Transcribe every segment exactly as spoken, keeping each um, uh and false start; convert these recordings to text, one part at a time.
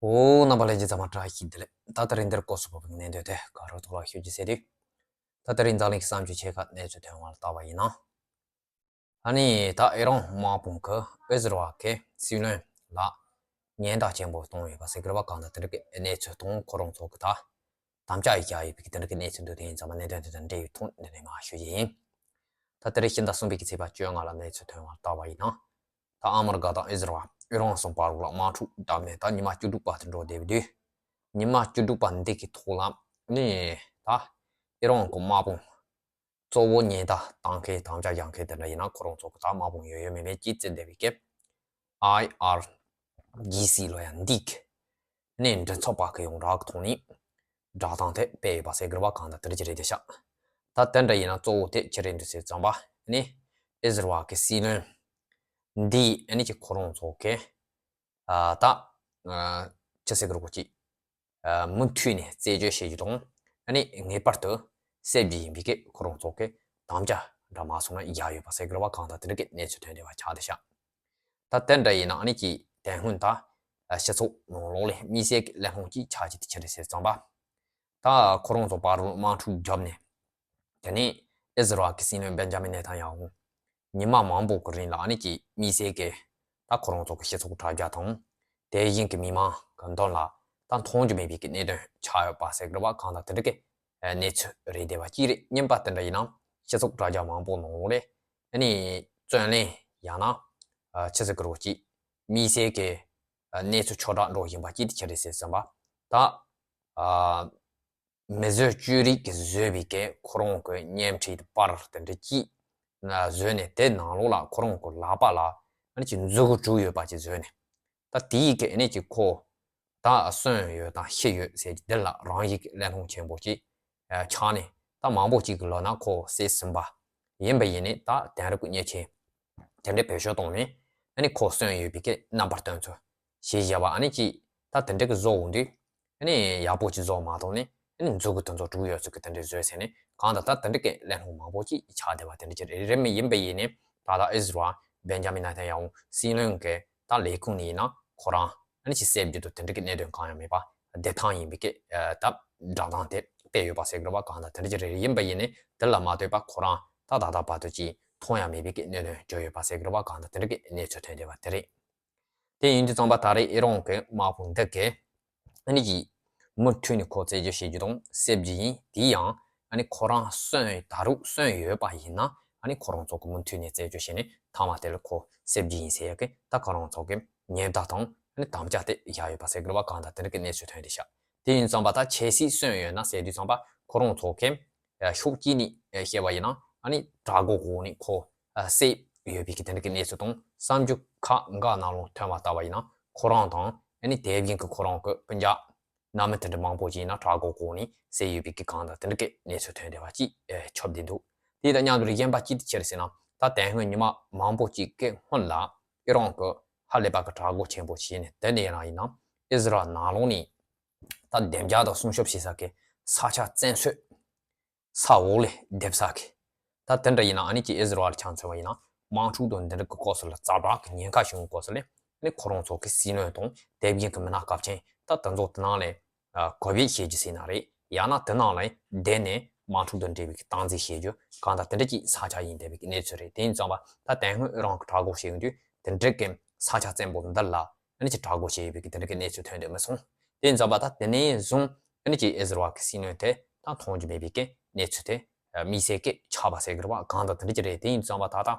ཨོ། རྣམ་པ་ལྷན་རྒྱས་ཚང་མ་བཀྲ་ཤིས་བདེ་ལེགས། ད་དེ་རིང་འདིར་སྐོར་སུ་བབས་པའི་གནད་དོན་དེ་ག་རོ་ཐོག་ལ་ཞུ་རྒྱུ་ཟེར་དུས། ད་དེ་རིང་འཛམ་གླིང་གི་བསམ་སྤྱོད་ཆེ་ཁག་གནས་ཚུལ་ཐོན་པ་ལ་བལྟ་བ་ཡིན་ན། ཨ་ནི་ད་ཨི་རན་དམག་དཔུང་གིས་ཨི་ཟི་རལ་གྱི་སྲིད་བློན་ལ་ཉེན་བརྡ་ཆེན་པོ་བཏང་ཡོད་པ་ཟེར་གི་རེད་པ། གང་ལྟར་དེ་འདྲ་གི་གནས་ཚུལ་དང་ཁོ་རང་ཚོ་གི་ད་དམ་བཅའ་ཡི་བཞག་ཡོད་པའི་དེ་འདྲ་གི་གནས་ཚུལ་འདུག་དེ་ཡིན་ཙང་མ་གནད་དོན་དེ་དང་འབྲེལ་བའི་ཐོག་འདི་ནས་མར་ཞུ་རྒྱུ་ཡིན། ད་དེ་རིང་ཕྱི་ཟླ་གསུམ་པའི་གི་ཚེས་པ་བཅོ་ལྔ་ལ་གནས་ཚུལ་ཐོན་པ་ལ་བལྟ་བ་ཡིན་ན། ད་ཨ་མི་རི་ཀ་དང་ཨི་ཟི་རལ་ཨི་རན་གསུམ་བར་ལ་དམག་འཁྲུག་བརྒྱབ་ནས་ད་ཉི་མ་བཅུ་དྲུག་པ་དུ་འགྲོ་བསྡད་པ་དུས། ཉི་མ་བཅུ་དྲུག་པ་འདི་གི་ཐོག་ལ་ནི་ད་ཨི་རན་གྱི་དམག་དཔུང་གཙོ་བོ་ཉེན་བརྡ་བཏང་མཁན་དམ་བཅའ་བཞག་མཁན་དེ་འདྲ་ཡིན་ན་ཁོ་རང་ཚོ་གི་ད་དམག་དཔུང་ཡོད་ཡོད་མེད་མེད་ཀྱིས་བརྩི་བསྡད་པའི་སྐད། ཨའི་ཨར་ཇི་སི་ལོ་ཡ་འདི་གི་ནས་མགྲིན་ཚབ་པ་གི་ཡོངས་གྲགས་ཀྱི་ཐོག་ནས་བསྒྲགས་གཏམ་དེ་སྤེལ་ཡོད་པ་ཟེར་གི་རེད་པ། གང་ལྟར་དེ་འདྲ་ཅིག་རེད་དེ་ཤག་ད་དེ་འདྲ་ཡིན་ན་གཙོ་བོ་དེ་ཅི་རེད་འདུག་ཟེར་ཙམ་པ་ནི་ཨི་ཟི་རལ་གྱི་སྲིད་བློན་འདི་ཨ་ནི་ཅིག་ཁོ་རང་ཚོ་གི་ཨ་ད་ཨ་ཅི་ཟེར་གི་རེད་གོ་ཅིག་ཨ་མུ་མཐུད་ནས་རྩད་གཅོད་བྱེད་རྒྱུ་དང་ཨ་ནི་ངེས་པར་དུ་བསད་རྒྱུ་ཡིན་པའི་གི་ཁོ་རང་ཚོ་གི་དམ་བཅའ་འདྲ་མ་སོང་ན་བཞག་ཡོད་པ་ཟེར་གི་རེད་པ། གང་ལྟར་དེ་འདྲ་གི་གནས་ཚུལ་ཐོན་བསྡད་པ་ཆགས་བསྡད་ཤག་ད་དེ་འདྲ་ཡིན་ན་ཨ་ནི་ཅིག་དེ་སྔོན་ད་སྤྱི་ཚོགས་ནང་ལོགས་ལ་དམིགས་བསལ་གྱི་གླེང་སློང་ཅིག་ཆགས་ཀྱི་དེ་ཅི་རེད་ཟེར་ཙམ་པ། ད་ཁོ་རང་ཚོ་བར་དུ་དམག་འཁྲུག་བརྒྱབ་ནས། དེ་ནས་ཨི་ཟི་རལ་གྱི་སྲིད་བློན་བེན་ཇ་མིན་ནེ་ཐན་ཡ་ཧུ་ཉི་མ་མང་པོ་གི་རིང་ལ་ཨ་ནི་ཅིག་དམིགས་བསལ་གྱི་ད་ཁོ་རང་ཚོ་གི་སྤྱི་ཚོགས་དྲ་རྒྱ་དང་། དེ་བཞིན་གྱི་མི་མང་གི་མདུན་ལ་ད་མཐོང་རྒྱུ་མེད་པའི་གི་གནད་དོན་ཆགས་ཡོད་པ་ཟེར་གི་རེད་པ། གང་ལྟར་དེ་འདྲ་གི་གནས་ཚུལ་རེད་བསྡད་པ་ཅིག་རེད། རྙིང་པ་དེ་འདྲ་ཡིན་ན་སྤྱི་ཚོགས་དྲ་རྒྱ་མང་པོ་ནང་ལོགས་ལ་ཨ་ནི་བརྩོན་ལེན་ཡང་ན་ཨ་ཅི་ཟེར་གི་རེད་གོ་ཅིག་དམིགས་བསལ་གྱི་ཨ་གནས་ཚུལ་ཆོག་གྲགས་འགྲོ་བཞིན་པ་ཅིག་དེ་ཅི་རེད་ཟེར་ཙམ་པ། ད་ཨ་མི་བཟོས་བཅོས་རིག་གིས་བཟོས་པའི་གི་ཁོ་རང་གི་བརྙན་འཕྲིན་པར་དེ་འདྲ་ཅིག་བཟོས་ནས་དེ་ནང་ལོགས་ལ་ཁོ་རང་གི་ལག་པ་ལ་ཨ་ནི་ཅིག་མཛུ་གུ་དྲུག་ཡོད་པ་ཅིག་བཟོས་ནས། ད་དེའི་གི་ཨ་ནི་ཅིག་ཁོ་ད་གསོན་ཡོད་དང་ཤི་ཡོད་ཟེར་གྱི་འདི་ལ་རང་བཞིན་གྱི་གླེང་སློང་ཆེན་པོ་ཅིག་ཆགས་ནས། ད་མང་པོ་ཅིག་གི་ལོ་ན་ཁོ་བསད་ཟིན་པ་ཡིན་པ་ཡིན་ནས། ད་དེང་རབས་ཀྱི་མྱི་ཆེན་དེ་འདྲའི་བེད་སྤྱོད་བཏང་ནས་ཨ་ནི་ཁོ་གསོན་ཡོད་པའི་གི་རྣམ་པ་སྟོན་ཚུལ་ཞེས་བྱ་བ་ཨ་ནི་ཅིག་ད་དེ་འདྲ་གི་བཟོ་འོང་དུས། ཨ་ནི་ཡག་པོ་ཅིག་བཟོ་མ་ཐུབ་ནས་ཨ་ནི་མཛུ་གུ་དེ་ཚོ་དྲུག་ཡོད་ཚུལ་གྱི་དེ་འདྲའི་བཟོས་ཟེར་ནས། གང་ལྟར་ད་དེ་འདྲ་གི་གླེང་སློང་མང་པོ་ཅིག་ཆགས་བསྡད་པ་དེ་འདྲ་ཅིག་རེད། རེད་མི་ཡིན་པ་ཡིན་ནས་ད་ལྟ་ཨི་ཟི་རལ་བེན་ཇ་མིན་ནེ་ཐན་ཡ་ཧུ་སྲིད་བློན་གྱི་ད་ལས་ཁུངས་ནས་ཡིན་ན་ཁོ་རང་ཨ་ནི་ཅིག་བསད་རྒྱུ་དང་དེ་འདྲ་གི་གནད་དོན་གང་ཡང་མེད་པ་བདེ་ཐང་ཡིན་པའི་གི་ད་བསྒྲགས་གཏམ་དེ་སྤེལ་ཡོད་པ་ཟེར་གི་རེད་པ། གང་ལྟར་དེ་འདྲ་ཅིག་རེད། ཡིན་པ་ཡིན་ནས་དེ་ལ་མ་ལྟོས་པ་ཁོ་རང་ད་ད་ལྟ་བར་དུ་ཅིག་མཐོང་ཡང་མེད་པའི་གི་གནད་དོན་བརྗོད་ཡོད་པ་ཟེར་གི་རེད་པ། གང་ལྟར་དེ་འདྲ་གི་གནས་ཚུལ་ཐོན་བསྡད་པ་དེ་རེད། དེ་ཡིན་དུས་ཙམ་པ་ད་རེས་ཨི་རན་གྱི་དམག་དཔུང་འདི་གས་ཨ་ནི་ཀྱིས་མུ་མཐུད་ནས་ཁོ་རྩད་གཅོད་བྱེད་རྒྱུ་དང་བསད་རྒྱུ་ཡིན། དེ་ཡང་ཨ་ནི་ཁོ་རང་གསོན་ད་རུང་གསོན་ཡོད་པ་ཡིན་ན་ཨ་ནི་ཁོ་རང་ཚོ་གི་མུ་མཐུད་ནས་རྩད་གཅོད་བྱས་ནས་མཐའ་མ་དེ་ལ་ཁོ་བསད་རྒྱུ་ཡིན་ཟེར་ཡ་གི་ད་ཁོ་རང་ཚོ་གི་ཉེན་བརྡ་དང་ཨ་ནི་དམ་བཅའ་དེ་བཞག་ཡོད་པ་ཟེར་གི་རེད་པ། གང་ལྟར་དེ་འདྲ་གི་གནས་ཚུལ་ཐོན་བསྡད་ཤག་དེ་ཡིན་ཙམ་པ་ད་ཆབ་སྲིད་གསོན་ཡོད་ན་ཟེར་དུས་ཙམ་པ་ཁོ་རང་ཚོ་གི་ཕྱོགས་གཅིག་ནས་བཤད་པ་ཡིན་ན་ཨ་ནི་དྲག་རྒོལ་འོག་ནས་ཁོ་བསད་ཡོད་པའི་གི་དེ་འདྲ་གི་གནས་ཚུལ་དང་། གསར་འགྱུར་ཁག་འགའ་ནང་ལ་ཐོན་པ་ལྟ་བ་ཡིན་ན་ཁོ་རང་དང་ཨ་ནི་དེ་བཞིན་གི་ཁོ་རང་གི་སྤུན་ཀྱག་རྣམ་སྨིན་དེ་འདྲ་མང་པོ་ཅིག་ཡིན་ན་དྲག་རྒོལ་འོག་ནས་བསད་ཡོད་པའི་གི་གང་ལྟར་དེ་འདྲ་གི་གནས་ཚུལ་ཐོན་བསྡད་པ་ཅིག་ཁྱབ་བསྡད་འདུག་དེ་དང་མཉམ་དུ་གཞན་པ་ཅིག་དེ་ཅི་རེད་ཟེར་ན། ད་དེ་སྔོན་ཉི་མ་མང་པོ་ཅིག་གི་སྔོན་ལ་ཨི་རན་གྱིས་ཧ་ལས་པ་གི་དྲག་རྒོལ་ཆེན་པོ་བྱས་ནས་དེ་ནས་ཡང་ཡིན་ན་ཨི་ཟི་རལ་ནང་ལོགས་ནས་ད་བདེ་འཇགས་དང་སྲུང་སྐྱོབ་བྱེད་ས་གི་ས་ཆ་བཙན་བཟོས། ས་འོག་ལ་སྡེབ་ས་གི། ད་དེ་འདྲ་ཡིན་ན་ཨ་ནི་ཀྱི་ཨི་ཟི་རལ་ཆ་མཚོན་པ་ཡིན་ན་དམག་འཁྲུག་དང་འདི་འདྲ་གི་སྐབས་སུ་ལ་ཛ་དྲག་གི་ཉེན་ཁ་བྱུང་བའི་སྐབས་སུ་ལ་ཨ་ནི་ཁོ་རང་ཚོ་གི་སྲིད་བློན་དང་དེ་བཞིན་གི་མི་སྣ་སྐབས་ཆེན་ད་དེ་ཚོ་དེ་ནང་ལ་གོ་བེད་བྱེད་རྒྱུ་ཟེར་ན་རེད། ཡང་ན་དེ་ནང་ལ་བསྡད་ནས་དམག་འཁྲུག་དང་འབྲེལ་བའི་གི་སྟངས་འཛིན་བྱེད་རྒྱུ་གང་དང་དེ་འདྲ་གྱི་ས་ཆ་ཡིན་བསྡད་པའི་གི་གནས་ཚུལ་རེད། དེ་ཡིན་ཙང་བ་ད་དེ་སྔོན་ཨི་རན་གྱི་དྲག་རྒོལ་བྱེད་ཡོང་དུས་དེ་འདྲ་གི་ས་ཆ་བཙན་པོ་འདི་ལ་ཨ་ནི་ཀྱི་དྲག་རྒོལ་བྱེད་ཡོད་པའི་གི་དེ་འདྲ་གི་གནས་ཚུལ་ཐོན་འདུག་མ་སོང་། དེ་ཡིན་ཙང་བ་ད་དེ་ནས་བཟུང་ཨ་ནི་ཀྱི་ཨི་ཟི་རལ་གྱི་སྲིད་བློན་དེ་ད་མཐོང་རྒྱུ་མེད་པའི་གི་གནས་ཚུལ་དེ་དམིགས་བསལ་གྱི་ཆགས་པ་ཟེར་གི་རེད་བ། གང་དང་དེ་འདྲ་ཅིག་རེད། དེ་ཡིན་ཙང་བ་ད་ལྟ་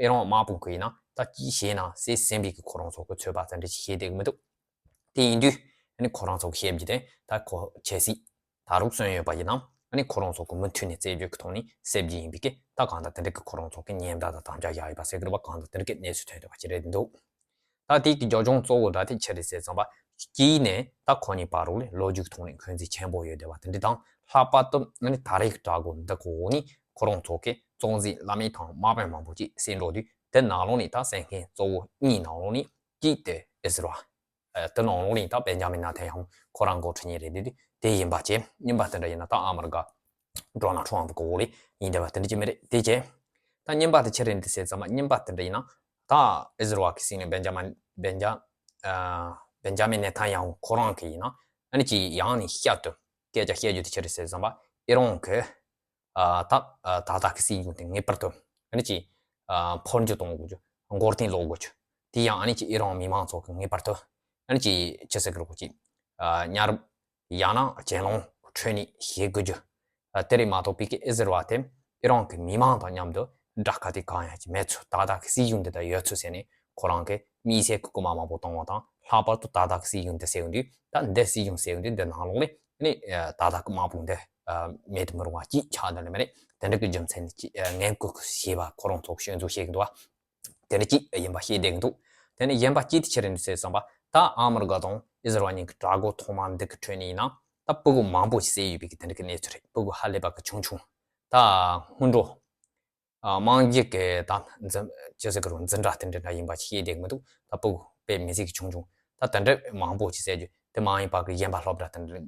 ཨི་རན་དམག་དཔུང་གི་ཡིན་ན་ད་ཅི་བྱས་ན་བསད་ཟིན་པའི་གི་ཁོ་རང་ཚོ་གི་ཚོད་དཔག་དེ་འདྲ་ཅིག་བྱེད་བསྡད་གི་མི་འདུག་དེ་ཡིན་དུས་ཨ་ནི་ཁོ་རང་ཚོ་གི་བཤད་རྒྱུ་དེ་ད་ཁོ་ཆབ་སྲིད་ད་རུང་གསོན་ཡོད་པ་ཡིན་ན་ཨ་ནི་ཁོ་རང་ཚོ་གི་མུ་མཐུད་ནས་རྩད་གཅོད་ཀྱི་ཐོག་ནས་བསད་རྒྱུ་ཡིན་པའི་གི་ད་གང་དང་དེ་འདྲ་གི་ཁོ་རང་ཚོ་གི་ཉེན་བརྡ་དང་དམ་བཅའ་བཞག་ཡོད་པ་ཟེར་གི་རེད་བ། གང་དང་དེ་འདྲ་གི་གནས་ཚུལ་ཐོན་བསྡད་པ་ཅིག་རེད་འདུག་ད་དེ་གི་རྒྱབ་ལྗོངས་གཙོ་བོ་ད་དེ་ཆི་རེད་ཟེར་ཙམ་པ། གཅིག་ནས་ད་ཁོ་གཉིས་བར་རུ་ལ་ལོ་རྒྱུས་ཐོག་ནས་འཁོན་འཛིན་ཆེན་པོ་ཡོད་བསྡད་པ་དེ་འདྲ་དང་། ལྷག་པར་དུ་ཨ་ནི་ད་རེས་ཀྱི་དྲག་རྒོལ་འདི་གོ་འོག་ནས་ཁོ་རང་ཚོ་གི་གཙོ་འཛིན་བླ་མེད་དང་དམག་དཔོན་མང་པོ་ཅིག་བསད་འགྲོ་དུས་དེ་ནང་ལོགས་ནས་ད་བསད་མཁན་གཙོ་བོ་གཉིས་ནང་ལོགས་ནས་གཅིག་དེ་ཨི་ཟི་རལ། ཨ་དེ་ནང་ལོགས་ནས་ད་བེན་ཇ་མིན་ནེ་ཐན་ཡ་ཧུ་ཁོ་རང་འགོ་ཁྲིད་མཁན་རེད། དེ་དེ་ཡིན་པ་བྱས། གཉིས་པ་དེ་འདྲ་ཡིན་ན་ད་ཨ་མི་རི་ཀ་ཌོ་ནལ་ཊམ་གི་འོག་ལ་ཡིན་བསྡད་པ་དེ་འདྲ་ཅིག་མི་རེད། དེ་བྱས། ད་གཉིས་པ་དེ་ཆི་རེད་འདི་ཟེར་ཙམ་པ། གཉིས་པ་དེ་འདྲ་ཡིན་ན་ད་ཨི་ཟི་རལ་གི་སྲིད་བློན་བེན་ཇ་མིན་བེན་ཇ་ཨ་ བེན་ཇ་མིན་ནེ་ཐན་ཡ་ཧུ་ཁོ་རང་གི་ཡིན་ན་ཨ་ནི་ཅིག་ཡང་ནས་བསྐྱར་དུ་སྐད་ཆ་བཤད་རྒྱུ་དེ་ཆི་རེད་ཟེར་བསམ་པ་ཨི་རན་གི་ཨ་ད་ཨ་ད་ལྟ་གི་སྲིད་གཞུང་དེ་ངེས་པར་དུ་ཨ་ནི་ཅིག་ཨ་འཕོ་འགྱུར་གཏོང་དགོས་རྒྱུ། མགོ་རྟིང་སློག་དགོས་རྒྱུ། དེ་ཡང་ཨ་ནི་ཅིག་ཨི་རན་མི་མང་ཚོ་གི་ངེས་པར་དུ་ཨ་ནི་ཅིག་ཅི་ཟེར་གི་རེད་གོ་ཅིག་ཨ་ཉར་ཡང་ན་གྱེན་ལངས་ཁྲོད་ནས་བྱེད་དགོས་རྒྱུ། ཨ་དེ་རེད་མ་གཏོགས་པའི་གི་ཨི་ཟེར་བ་དེ་ཨི་རན་གི་མི་མང་དང་མཉམ་དུ་དགྲ་ཁ་དེ་གང་ཡང་ཅིག་མེད་ཚུལ། ད་ལྟ་གི་སྲིད་གཞུང་འདི་དག་ཡོད་ཚུལ་ཟེར་ནས་ཁོ་རང་གི་དམིགས་བསལ་གི་སྐུལ་མ་མང་པོ་གཏོང་བ་དང་ལྷག་པར་དུ་ད་ལྟ་གི་སྲིད་གཞུང་འདི་ཟེར་ཡོང་དུས་ད་འདི་སྲིད་གཞུང་ཟེར་ཡོང་དུས་འདི་ནང་ལོགས་ལས་ནི་ཨ་ད་ལྟ་གི་དམག་དཔུང་འདི་ཨ་མེད་དུ་མི་རུང་བ་ཅིག་ཆགས་འདི་ལ་མི་རེད། དེ་འདྲ་གི་རྒྱུ་མཚན་ནི་ཅིག་ཨ་ངན་སྐུལ་ཞེས་པ་ཁོ་རང་ཚོ་སྐྱོན་འཛུགས་བྱེད་ཀྱི་འདུག་བ། དེ་འདྲ་ཅིག་ཡིན་པ་ཤེས་བསྡད་ཀྱི་འདུག་དེ་ནས་གཞན་པ་ཅིག་དེ་ཆི་རེད་འདུག་ཟེར་བསམ་པ་ད་ཨ་མི་རི་ཀ་དང་ཨི་ཟེར་བ་གཉིས་ཀྱི་དྲག་རྒོལ་ཐོག་མ་འདི་གི་ཁྲོད་ནས་ཡིན་ན་ད་སྤུ་གུ་མང་པོ་ཞིག་བསད་ཡོད་པའི་གི་དེ་འདྲ་གི་གནས་ཚུལ་རེད། སྤུ་གུ་ཧ་ལས་པ་གི་ཆུང་ཆུང་། ད་སྔོན་འགྲོ་ཨ་དམངས་ཀྱི་གི་ད་འཛིན་ཅི་ཟེར་གི་རུང་འཛིན་གྲྭ་དེ་འདྲ་འདྲ་ཡིན་པ་ཞིག་ཤེས་བསྡད་ཀྱི་མི་འདུག་ད་སྤུ་གུ་དཔེ་མི་སྲིད་གི་ཆུང་ཆུང་། ད་དེ་འདྲ་མང་པོ་ཞིག་བསད་རྒྱུ་དེ་མ་ཡིན་པ་གི་གཞན་པ་སློབ་གྲྭ་དེ་འདྲ་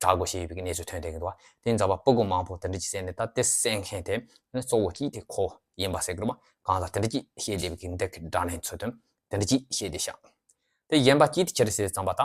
དྲག་རྒོལ་བྱས་ཡོད་པའི་གནས་ཚུལ་ཐོན་བསྡད་ཀྱི་འདུག་བ། དེ་ཡིན་ཙང་པ་སྤུ་གུ་མང་པོ་དེ་འདྲ་ཅིག་བསད་ནས་ད་དེ་བསད་མཁན་དེ་གཙོ་བོ་གཅིག་དེ་ཁོ་ཡིན་པ་ཟེར་གི་རེད་པ། གང་ལྟར་དེ་འདྲ་ཅིག་བཤད་བསྡད་པའི་གི་འདི་གི་སྒྲ་ལན་ཚུལ་དོན་དེ་འདྲ་ཅིག་བཤད་བསྡད་ཤག་དེ་གཞན་པ་གཅིག་དེ་ཆི་རེད་ཟེར་ཙམ་པ་ད་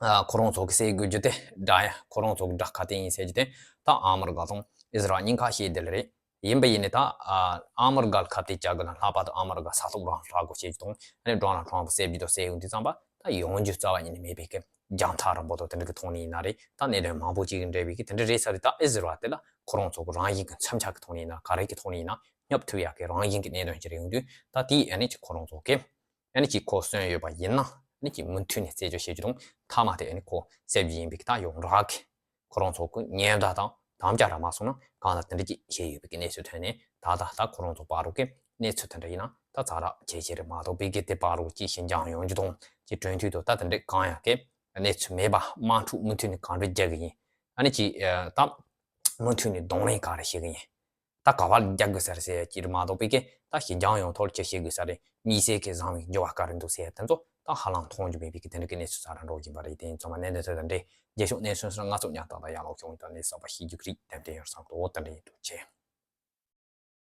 ཨ་ཁོ་རང་ཚོ་གི་བསད་དགོས་རྒྱུ་དེ་དགྲ་ཡ་ཁོ་རང་ཚོ་གི་དགྲ་ཁ་དེ་ཡིན་ཟེར་རྒྱུ་དེ་ད་ཨ་མི་རི་ཀ་དང་ཨི་ཟི་རལ་གཉིས་ཀ་བཤད་བསྡད་ལེ་རེད། ཡིན་པ་ཡིན་ནི་ད་ཨ་ཨ་མི་རི་ཀ་ལ་ཁ་གཏད་བཅག་དགོས་ན་ལྷག་པར་དུ་ཨ་མི་རི་ཀ་ས་ཐོག་རང་ལ་དགོས་བྱེད་རྒྱུ་དང་ཨ་ནི་ཌོ་ནལ་ཊམ་བསད་རྒྱུ་དང་བསད་ཡོང་དུས་ཙམ་པ་ད་ཡོང་རྒྱུ་རྩ་བ་ཉིད་ནས་མེད་པའི་གི་རྒྱང་ཐག་རིང་པོ་དང་དེ་འདྲ་གི་ཐོག་ནས་ཡིན་ན་རེད། ད་གནད་དོན་མང་པོ་ཅིག་གི་འབྲེལ་བའི་གི་དེ་འདྲ་རེད་ས་རེད། ད་ཨི་ཟི་རལ་དེ་ལ་ཁོ་རང་ཚོ་གི་རང་བཞིན་གི་མཚོན་ཆ་གི་ཐོག་ནས་ཡིན་ན་ག་རེ་གི་ཐོག་ནས་ཡིན་ན་སྙོབ་ཐུབ་ཡག་གི་རང་བཞིན་གི་གནད་དོན་ཅིག་རེད། ཡོང་དུས་ད་དེའི་ཨ་ནི་ཅིག་ཁོ་རང་ཚོ་གི་ཨ་ནི་ཅིག་ཁོ་གསོན་ཡོད་པ་ཡིན་ན་ཨ་ནི་ཅིག་མུ་མཐུད་ནས་རྩད་གཅོད་བྱེད་རྒྱུ་དང་མཐའ་མ་དེ་ཨ་ནི་ཁོ་བསད་རྒྱུ་ཡིན་པའི་གི་ད་ཡོངས་གྲགས་གི་ཁོ་རང་ཚོ་གི་ཉེན་བརྡ་དང་དམ་བཅའ་ར་མ་སོང་ན་གང་ལ་དེ་འདྲ་ཅིག་བཤད་ཡོད་པའི་གི་གནས་ཚུལ་ཐོན་ནས་ད་ལྟ་ད་ཁོ་རང་ཚོ་བར་རུ་གི་གནས་ཚུལ་དེ་འདྲ་ཡིན་ན་ད་ཛ་དྲག་ཇེ་ཆེ་རེད་མ་གཏོགས་པའི་གི་དེ་བར་རུ་ཅིག་ཞི་འཇམ་ཡོང་རྒྱུ་དང་ཅིག་གྲོན་མཐུད་དུ་ད་དེ་འདྲ་གང་ཡང་གི་གནས་ཚུལ་མེད་པ་དམག་འཁྲུག་མུ་མཐུད་ནས་གང་འདྲ་རྒྱག་གི་ཡིན། ཨ་ནི་ཅིག་ད་མུ་མཐུད་ནས་གདོང་ལེན་གང་རེ་བྱེད་གི་ཡིན། ད་ག་བར་རྒྱག་དགོས་ས་རེད་ཟེར་ཡ་ཅིག་རེད་མ་གཏོགས་པའི་གི་ད་ཞི་འཇམ་ཡོང་ཐོག་ལ་ཅི་བྱེད་དགོས་ས་རེད། དམིགས་བསལ་གི་བཟང་བའི་འགྱུར་བ་ག་རེ་འདུག་ཟེར་ཡ་དེ་ཚོ་ད་ཧ་ལམ་མཐོང་རྒྱུ་མེད་པའི་གི་དེ་འདྲ་གི་གནས་ཚུལ་ཚ་ར་འགྲོ་བཞིན་པ་རེད། དེ་ཡིན་ཙང་མ་གནད་དོན་དེ་དང་འབྲེལ་རྗེས་ཕྱོགས་གནས་ཚུལ་སོགས་ང་ཚོ་ཉར་སྟངས་དང་ཡང་ལོག་བྱུང་དང་ལས་བསགས་པ་ཤེས་རྒྱུ་གི་རིགས་ཏན་ཏན་ཡོད་བསམ་གི་འདུག་དེ་འདྲ་ཡིན་འདུག་ཅེས།